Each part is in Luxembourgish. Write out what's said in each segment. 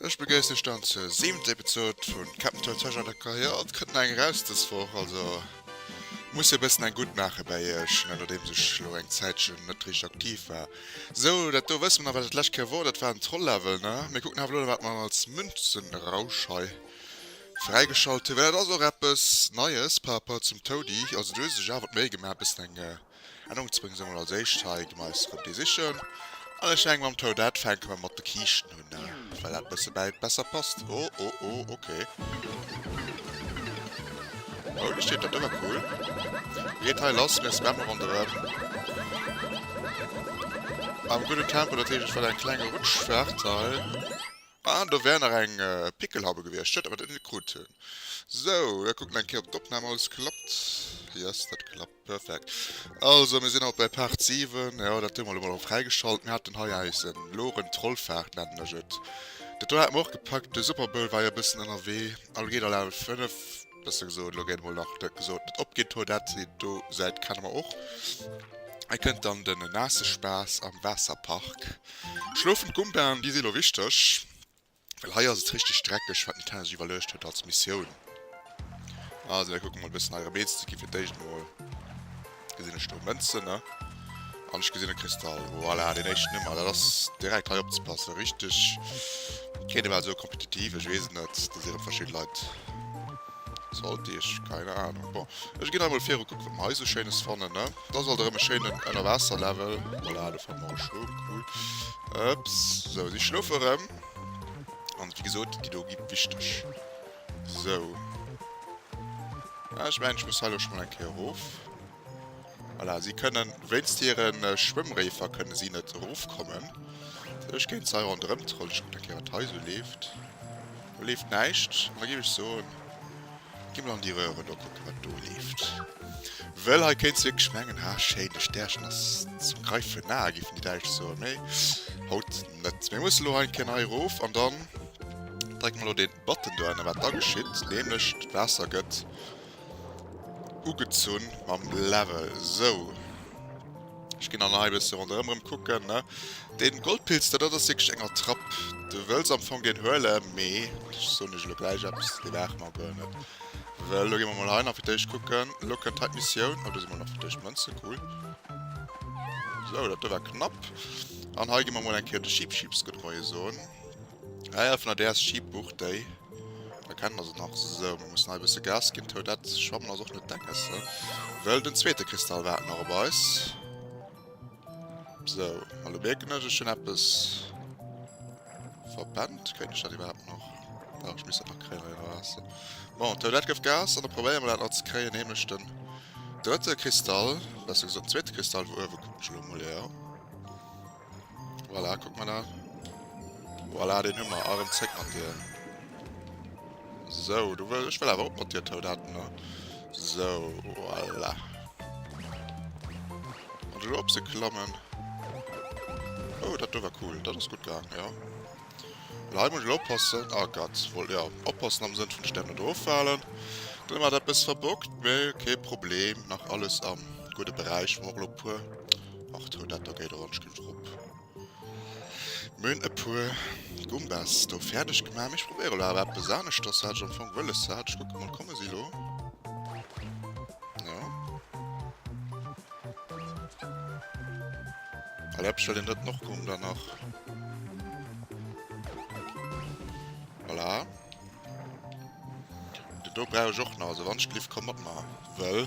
Ech begréissen iech dann zur siwenter Episode vun Captain Toad Treasure Tracker. Jo, et kënnt nach eng eraus dës Woch, also muss jo e bëssen eng gutt maache bäi iech, ne, nodeems ech elo eng Zäitchen net richteg aktiv war. Sou, dat do wësse mer nach, wat dat d'lescht Kéier wor, dat war en Troll-Level, ne? Mir kucken awer elo, wat mer als Münzenrausch hei fräigeschalt hunn, well dat ass och eppes Neies par rapport zum Toadie. Also do hu se sech awer d'Méi gemaach, e bëssen eng Ännerung ze bréngen. Sou, mol als éischt hei gi mer eis erëm déi sichen. An ech mengen mam Toadette fänke mer mat de Kiischten un, ne? Well dat bësse bäi besser passt. Oh, oh, oh, okay. Holy shit, dat war cool. Geet hei lass, mir spammen ronderëm. Am gudden Tempo, dat heescht, ech war eng klenge Rutschfahrt hei. Ah, do wär nach eng Pickelhaube gewiescht. Schued, datt mer dat net krut hunn. Sou, da kucken eng Kéier, ob d'Opnam alles klappt. Yes, dat klappt. Perfekt. Also, mir sinn haut bei Part 7. Jo, dat hu mer elo mol och fräigeschalt. Mir haten hei eisen Loren Trollfahrt, nennen ech et. Dat do hate mer och gepackt. De Super Bowl war jo e bëssen ënnerwee. A lo geet a Level 5, besser gesot, elo geet emol nach net gesot, net opgeet. Toadette, déi do Säit kenne mer och. Hei kënnt dann den naasse Spaass am Waasserpark. Schlofend Gumbaen, déi si elo wichteg. Well hei ass et richteg dreckeg, wat Nintendo sech iwwerluecht huet als Missioun. Also mir kucken mol e bëssen hei erëm eens ze ginn. Fir d'éischt mol gesinn ech do Mënzen, ne? An ech gesinn e Kristall. Voilà, deen éischten hu mer. Dat ass direkt hei opzepassen. Richteg, kéint ee bal soe kompetitiv, ech weess et net. Do si rëm verschidde Leit salty, ech keine Ahnung. Bon, ech ginn hei mol viru kucken, wat mer hei esou Schéines fannen, ne? Dat ass alt erëm e schéinen Ënnerwaasserlevel. Voilà, do fanne mer och Schloom, cool. Ups, sou, si schlofe erëm. An wéi gesot, déi do gi wichteg. Sou. Ah, ech mengen, ech muss hei elo scho mol eng Kéier erof. Voilà, si kënnen, wéinst hire Schwëmmréifer kënne si net erofkommen. Ech géint se hei ronderëm trollen. Ech kucken eng Kéier, wat hei esou leeft. Do leeft näischt. An da géif ech soen, Gi mol an déi Röhren do kucken, wat do leeft. Wëll hei kéints de wierklech mengen, ha schéin, de Stärchen ass zum Greifen nah, géifen déi Däitsch soen, mee haut net. Mir musse lo hei eng Kéier hei erof an dann drécke mer lo dee Button do ënner, wat da geschitt, nämlech d'Waasser gëtt ugezunn mam Level. Sou. Ech ginn dann hei e bësse ronderëm erëm kucken, ne. Deen Goldpilz do, dat ass wierklech eng Attrapp. Du wëlls am Fong deen huelen, mee ech soen iech elo gläich eppes, dee brauche mer guer net. Well elo gi mer mol hei nach fir d'éischt kucken. Elo kënnt hei d'Missioun. Oh, do si mol nach fir d'éischt Mënzen, cool. Sou, dat do war knapp. An hei gi mer mol eng Kéier de Sheep Sheeps gudde Moie soen. Ah ja, vun der DS Sheep-Buch, déi. Da kennen mer se nach. Sou, mer mussen hei e bësse Gas ginn. Toadette, schwammen ass och net deckes, he? Well den zweete Kristall waart nach op eis. Sou, a lo mierken ech, ech hunn eppes verpennt. Kréien ech dat iwwerhaapt nach? Dach, ech misst dat nach kréien hei ënner Waasser. Bon, Toadette gëff Gas an da probéiere mer dat nach ze kréien, nämlech den drëtte Kristall, besser gesot den zweete Kristall wou uewe, kucken ech elo emol, jo. Voilà, kuck mal da. Voilà, den hu mer. A rëm zréck mat dir. Sou, du wëll, ech wëll awer op mat dir, Toadette, ne? Sou, voilà. An elo op se klammen. Oh, dat do war cool. Dat ass gutt gaang, jo. Well hei muss ech elo oppassen. Oh Gott, wollt, jo, oppassen am Sënn vun ech däerf net eroffalen. Dann hu mer dat bësse verbockt, mee kee Problem. Nach alles am gudde Beräich. Wa mer och elo e puer. Ach du, dat do geet och an d'Schrift erop. Mir hunn e puer Gumbas do fäerdeg gemaach. Mee ech probéiere elo awer eppes aneschters, wat ech am Fong wëlles hat. Ech kucke mol, komme si elo? Jo. Allez, ech wëll den drëtten och kommen dann nach. Voilà. Den do brauch ech och nach. Also wann ech gelift, komm mat mer, wëll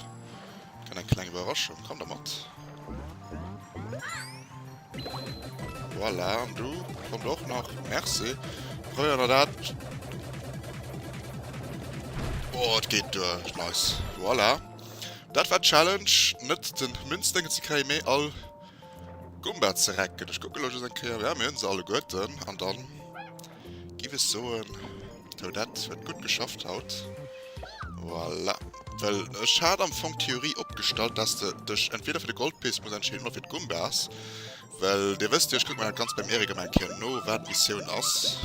Kann eng kleng Iwwerraschung. Komm da mat. Voilà, an du kommt och nach. Merci. Probéieren wir dat. Oh, et geet duer. Nice. Voilà. Dat war d'Challenge. Net den Münzdéngen ze kréien, mee all Gumba ze recken. Ech kucke lo just eng Kéier. Ja, mir hunn se alleguerten. An dann giff ech soen, Toadette huet gutt geschafft haut. Voilà. Well ech hat am Fong d'Theorie opgestallt, dass de dech entweder fir de Goldpilz muss entscheeden oder fir d'Gumbas. Well dir wësst jo, ech kucke mer dat Ganzt beim Eric ëmmer eng Kéier no, wat d'Missioun ass.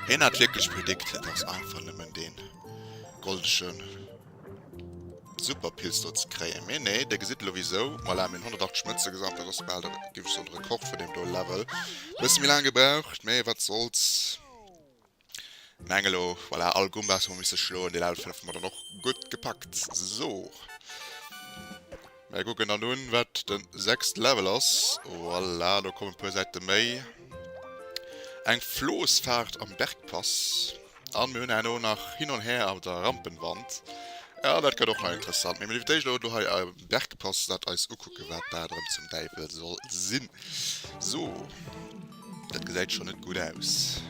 Hien hat wierklech predict, et ass einfach nëmmen dee goldege Superpilz do ze kréien. Mee nee, dir gesitt elo wisou. Voilà, mir hunn 180 Mënze gesammelt, dat ass bal, géif ech soen, de Rekord vun deem do Level. Bësse méi laang gebraucht, mee wat soll's. Meng elo, voilà, all Gumbas hu mer misse schloen, dee Level 5 hu mer dann och gutt gepackt. So. Mir kucken dann un, wat de sechste Level ass. Voilà, do kommen e puer Säite méi. Eng Flossfahrt am Bergpass. An mir hunn herno nach hin und her auf der Rampenwand. Ja, dat gëtt och nach interessant. Mee mir fir d'éischt elo do hei am Bergpass dat eis ukucken, wat dat erëm zum Däiwel soll sinn. So, dat gesäit schonn net gutt aus.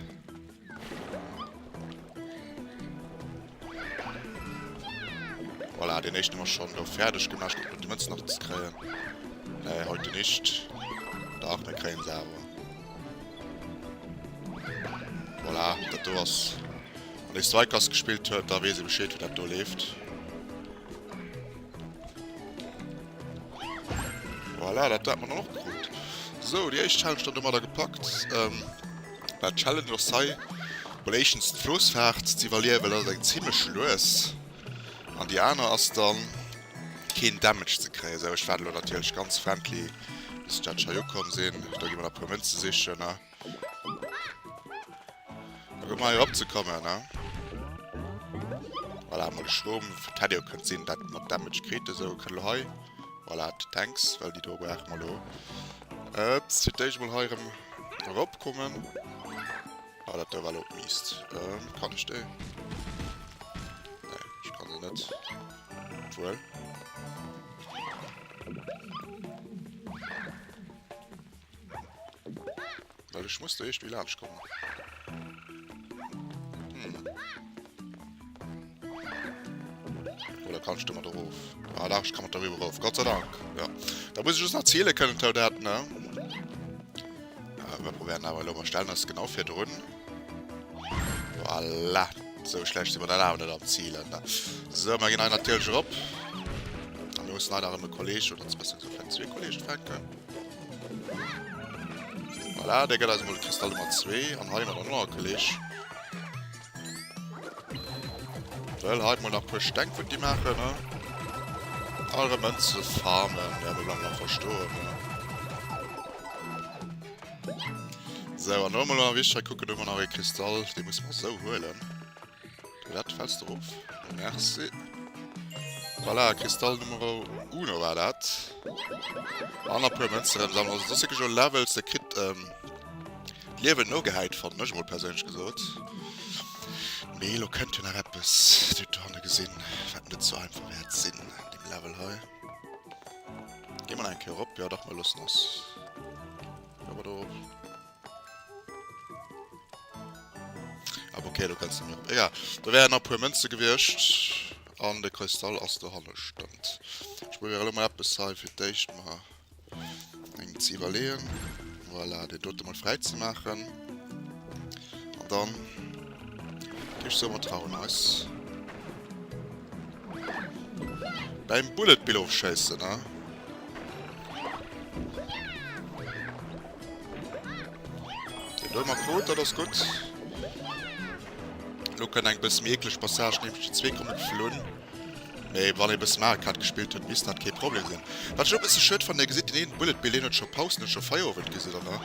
Voilà, den éischten hu mer schonn do fäerdeg gemaach. Ech kucken, ob déi Mënzen nach ze kréien. Nee, heute nicht. Dach, mir kréien se awer. Voilà, dat do ass... Wann ee Strikers gespillt huet, da weess ee Bescheed, wéi dat do leeft. Voilà, dat hat mer dann och krut. Sou, déi éischt Challenge dann domadder gepackt. Ähm, dat Challenge ass hei, mol éischtens d'Flossfaart ze iwwerliewen, dat ass eng zimmlech lues. An déi aner ass dann, keen Damage ze kréien. Sou, ech waarde lo natierlech ganz friendly, bis d'Judge hei ukomm sinn. Do gi mer nach e puer Mënze sichen, ne? Da kucke mer hei eropzekommen, ne? Voilà, mol e Schrom. Et hätt jo kënnt sinn, dat mer Damage kritt. Esou, kënnt elo hei. Voilà, d'Tanks, well déi do brauche mer elo. Ups, fir d'éischt mol hei erëm eropkommen. Ah, dat do war elo Mist. Ähm, kann ech déi? Nee, ech kann se net. Obwuel. Well ech muss do iergendwéi laanscht kommen. Hm. Oder kann ich da mal erof? Ah, da, ich kann mat darüber erof. Gott sei Dank. Ja. Da muss ich just nach ziele kënnen, Toadette, ne? Ja, wir probieren awer elo. Wir stellen eis genau virdrun. Voilà. Sou schlecht si mer dann awer net am Zielen, ne? So, mer ginn hei natierlech erop. A mir mussen hei nach ëm e Kolleg, oder besser gesot vläicht zwee Kollegen fänken. Voilà, dee gëtt eis emol de Kristall Nummer 2. An hei hu mer dann och nach e Kolleg. Well hei mol nach e puer Steng futti maachen, ne? A erëm Mënze farmen. Ja, mir bleiwen nach verstoen, ne? Sou, an elo mol nach wichteg, hei kucken, do hu mer nach e Kristall, dee musse mer esou huelen. Dat fäls de erof. Merci. Voilà, Kristall Numero uno war dat. An e puer Mënze erëm sammeln. Also, dat ass wierklech elo Levels, der kritt ähm, d'Liewen nogehäit, fannen ech emol perséinlech gesot. Mee elo kënnt jo nach eppes, Dir hutt dohanne gesinn, wat net sou einfach wäert sinn an deem Level hei. Gi mer nach eng Kéier erop. Jo, dach, mer loossen eis. Gi mer do erop. Aber okay, du kannst mir. Egal. Da wären nach puer Münze gewiescht. An de Kristall ass dohanne, stëmmt. Ech probiere elo mol eppes hei fir d'éischt mal eng ze iwwerleeën. Voilà, den dote mol fräi ze maachen. An dann géif ech soen, mer trauen eis. Beim Bullet Bill ofschéissen, ne? Den do mat krut, dat ass gutt. Lo kënnt eng bësse méi eekleg Passage, nämlech déi zwee komme geflunn. Mee wann ee bësse Mario Kart gespillt huet, misst dat kee Problem sinn. Wat ech och bësse schued fannen, Dir gesitt den een Bullet Bill, deen huet scho Paus, deen huet scho Feierowend, gesitt der, ne?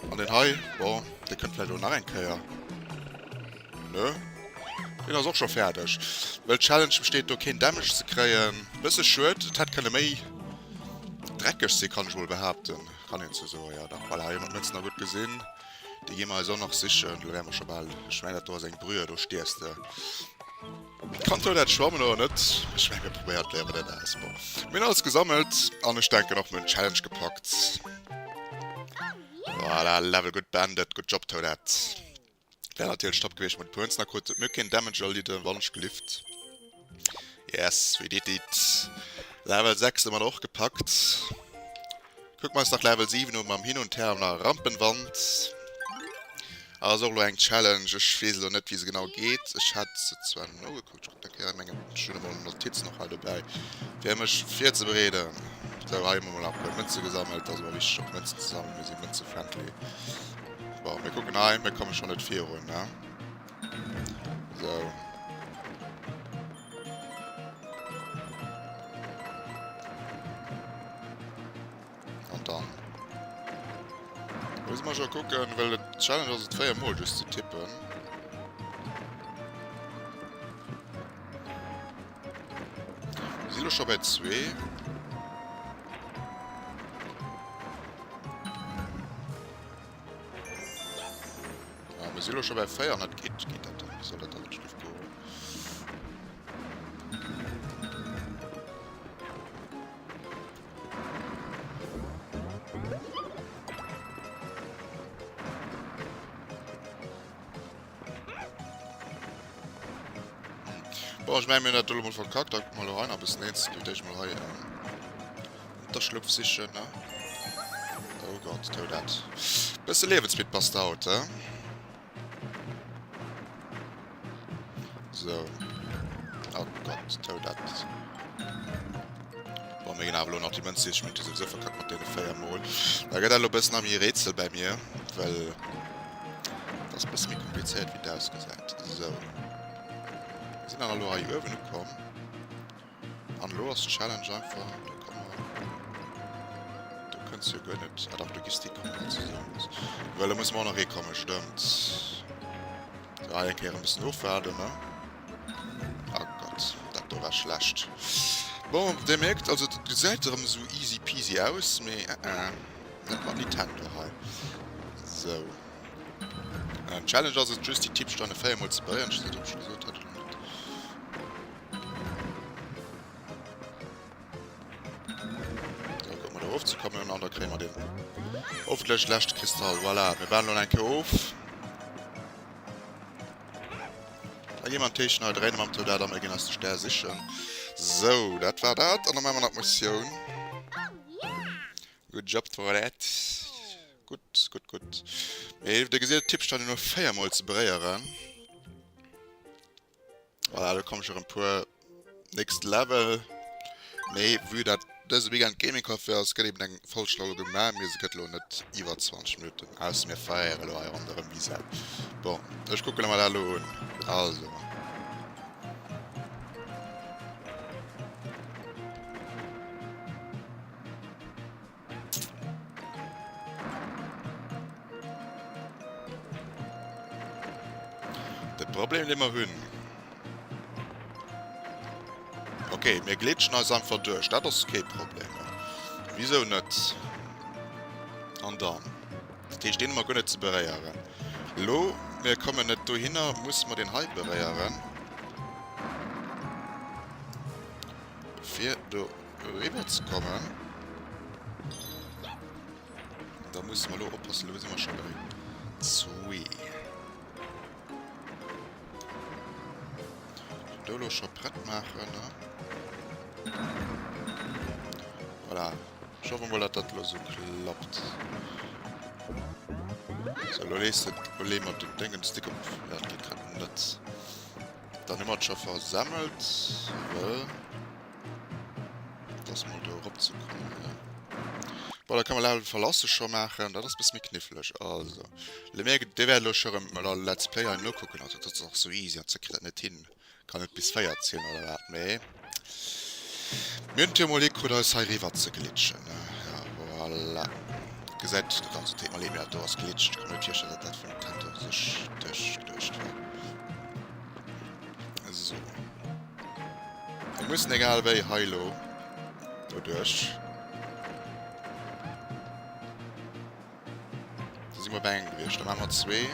An deen hei, bon, dee kënnt vläicht elo nach eng Kéier. Ne? Deen ass och scho fäerdeg. Well d'Challenge besteet do keen Damage ze kréien. Bësse schued, et hätt kënne méi dreckeg sinn, kann ech mol behaapten. Kann een sou soen, jo dach. Voilà, hei hu mer d'Mënzen nach gutt gesinn. Déi gi mer eis och nach sichen. Do wäre mer scho bal. Ech mengen dat do ass eng Brühe, do stierfs de. Kann d'Toilette schwammen oder net? Ech mengen mir probéieren d'Léier mat net aus. Bon, mir hunn alles gesammelt an ech denken och mir hunn d'Challenge gepackt. Voilà, Level gutt beendet. Good job Toadette. Wär natierlech top gewiescht mat e puer Hënzen a krut mir keen Damage erlidden, wann ech gelift. Yes, we did it. Level 6 hu mer och gepackt. Kucke mer eis nach Level 7 un mam Hin und Her an der Rampenwand. Ass och elo eng Challenge. Ech weess elo net wéi se genau geet. Ech hat se zwar nogekuckt, ech kucken eng Kéier a mengen, ech hunn emol Notizen och hei dobäi fir mech virzebereeden. Sou, hei hu mer mol nach e puer Mënze gesammelt. Dat ass ëmmer wichteg och Mënzen ze sammelen, mir si mënzefriendly. Bon, mir kucken hei, mir komme schon net virun, ne? So. An dann muss man schon gucken, well et Challenge ass et 4 mol just ze tippen. lo scho bei zwee. Ah, mir si lo scho bei 4 an dat geet, geet dat dann? Wéi soll dat dann net schief goen? Bon, ech mengen, mir hunn dat do lo mol verkackt. Da kucke mer lo hei nach e bëssen eens. Ginn ech mol hei Unterschlupf sichen, ne? Oh Gott, do dat. Bësse liewensmidd bass de haut, he? So. Oh Gott, do dat. Bon, mir ginn awer lo nach déi Mënz sichen. Mir hunn déi souwisou verkackt mat deene 4 Mol. Da gëtt dat lo e bëssen nach méi Rätsel bei mir, well dat ass e bësse méi komplizéiert, wéi et ausgesäit. So. Mir sinn awer lo hei uewen ukomm. An elo ass d'Challenge einfach, do kann mer, do kënns jo guer net, ah dach, Logistik kommt nach zesummen. Well do musse mer och nach ekommen, stëmmt. So, hei eng Kéier e bëssen ofwaarden, ne? Ah Gott, dat do war schlecht. Bon, dir mierkt, also dat gesäit erëm esou easy peasy aus, mee eh eh, net mat Nintendo hei. Sou. D'Challenge ass et just, déi Tippsteine 4 mol ze beréieren, ech weess net, ob ech scho gesot hat oder net. Da kucke mer do erofzekommen an da kréie mer den hoffentlech leschte Kristall. Voilà, mir bauen elo eng Kéier of. Da gi mer an d'Téischen hei dréine mam Toadette a mir ginn eis de Stär sichen. Sou, dat war dat. An da maache mer nach d'Missioun. Good job, Toadette. Gutt, gutt, gutt. Mee dir gesitt, d'Tippstein hunn elo 4 Mol ze beréieren. Voilà, do komme schon e puer Next Level. Mee vue dat dëse Weekend Gaming Café ass, gëtt eben eng Folg elo gemaach, mee se gëtt elo net iwwer 20 Minutten, ausser mir feiere elo hei ronderëm wéi Sau. Bon, ech kucke mer dat elo un. Also. De Problem dee mer hunn. Okay, mir glitschen eis einfach duerch. Dat ass kee Problem. Wieso net? An dann. Dat heescht, deen hu mer guer net ze beréieren. Lo, mir kommen net dohinner, musse mer deen hei beréieren. Fir do Eriwwer ze kommen. Da musse mer elo oppassen. Elo si mer scho bei zwee. Do elo scho prett maachen, ne? Voilà. Ech hoffe mol, datt dat elo esou klappt. So, elo lees de, elo leeë mer den Déngens dick op. Ja, dat geet grad net. Dann hu mer et scho versemmelt, well. Das mol do erop ze kommen. Ja. Bon, da kann man Level verlasse scho maachen. Dat ass bësse méi kniffleg. Also, le mir, dir wäert elo scho rëm oder Let's Play hei nokucken. Also, dat ass och sou easy, an ze kritt dat net hin. Kann net bis 4 zielen oder wat, mee mir hunn et jo mol hikrut eis hei riwwer ze glitchen, ne? Ja, voilà. Gesäit dat also deet mer leed, mee dat do ass glitcht. Ech kann mer net virstellen, datt dat vun Nintendo sech duerchgeduecht war. So. Mir mussen egal wéi hei lo doduerch. Da si mer bei engem gewiescht. Da maache mer zwee.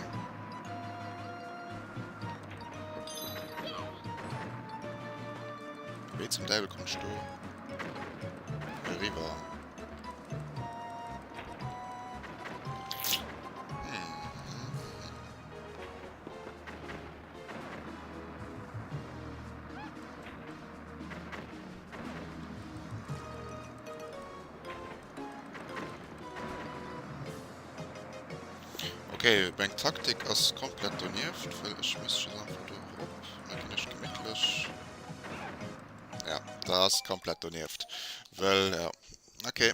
Wéi zum Däiwel komm ech do eriwwer? Hm. Okay, meng Taktik ass komplett donieft, well ech muss just einfach do erop. Da ginn ech gemittlech. Ja, da ass komplett donieft. Well, ja, okay.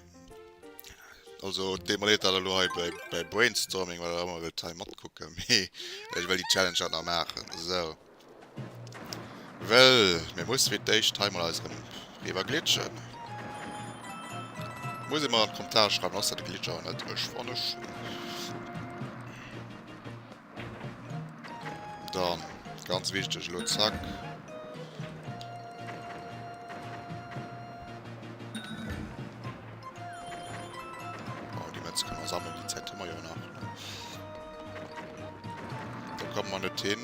Also, et deet mer leed, dat elo hei bei, bei Brainstorming, well der ëmmer wëllt hei matkucken, mee ech wëll déi Challenge halt nach maachen. Sou. Well mir musse fir d'éischt hei mol eis erëm riwwer glitchen. Muss ee mer an d'Kommentare schreiwen, ass dat e Glitch oder net? Ech fanne schon. Dann, ganz wichteg, elo zack. sammelen, déi Zäit hu mer jo nach. Do komme mer net hin.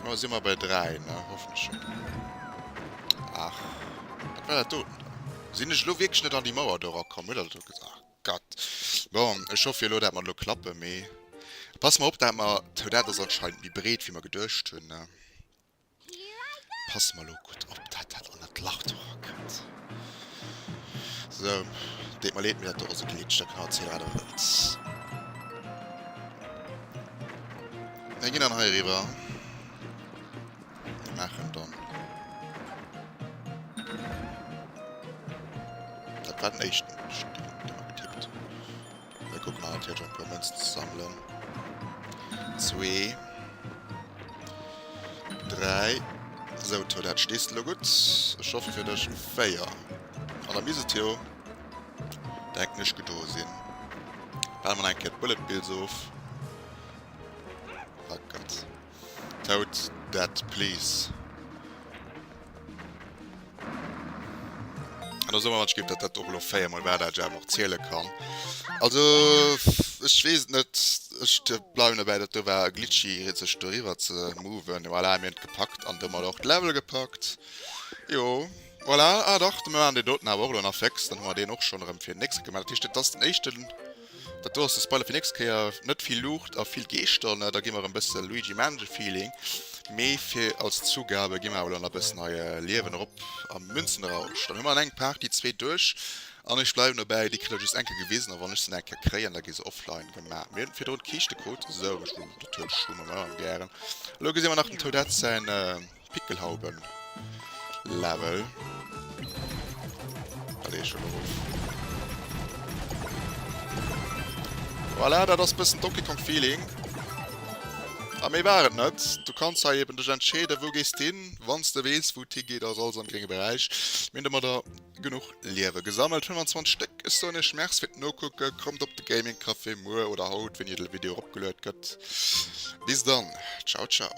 Oh, si mer bei 3, ne? Hoffentlech schon. Ach, wat war dat doten da? Sinn ech elo wierklech net an déi Mauer do erakomm? Huet der dat do gesinn? Ach Gott. Bon, ech hoffe jo elo, dat mer elo klappen, mee pass mer op, dat mer... Dat ass anscheinend méi breet, wéi mer geduecht hunn, ne? Passe mer elo gutt op, dat dat an dat Lach do erakënnt. Sou, deet mer leed, mee dat do ass e Glitch, da kënnt der erzielen, wat der wëllt. Mir ginn dann hei eriwwer. Mir maachen dann... Dat war den éischten Steen, dee mer getippt hunn. Mir kucken nach natierlech och e puer Mënzen ze sammelen. Zwee. Dräi. Sou, Toadette, stees de lo gutt? Ech hoffe fir dech. Véier. An da misst et jo, denken ech, gedo sinn. Bale mer nach eng Kéier d'Bullet Bills of. Oh Gott. Toad, dead, please. An da soe mer, wann ech géif, datt dat och elo véiermol war, dat ech awer och ziele kann. Also, ech weess et net. Ech bleiwen dobäi, dat do war glitchy, sech doriwwer ze moven. Voilà, mir hunn et gepackt an domat och d'Level gepackt. Jo, voilà. Ah dach, mir maachen deen doten awer och elo nach féx. Dann hu mer deen och schonn erëm fir d'nächst gemaach. Dat heescht, dat ass den éischten. Dat do ass de Spoiler fir nächst Kéier, net vill Luucht a vill Geeschter, ne, da gi mer e bësse Luigi Mansion Feeling, mee fir als Zugabe gi mer awer elo nach e bëssen hei Liewen erop a Münzen Rausch. Dann hu mer an engem Part déi zwee duerch an ech bleiwen dobäi, déi kritt der just eng Kéier gewisen a wann ech se nach eng Kéier kréien, da gi se offline gemaach. Mir hunn virdrun d'Kiischte krut, esou, ech hunn natierlech hu mer ëmmer gären. Elo gesi mer nach den Toadette säin. Pickelhauben Level. Allez, schon erof. Voilà, dat ass bëssen Donkey Kong Feeling. A méi war et net. Du kanns hei eben dech entscheeden, wou gees d'hin. Wann s de weess, wou et higeet, ass alles am grénge Beräich. Mir hunn domadder genuch Liewe gesammelt, 25 Stéck. Ech soen iech Merci fir d'Nokucken. Kommt op de Gaming Café muer oder haut, wéini de Video eropgeluet gëtt. Bis dann, ciao ciao.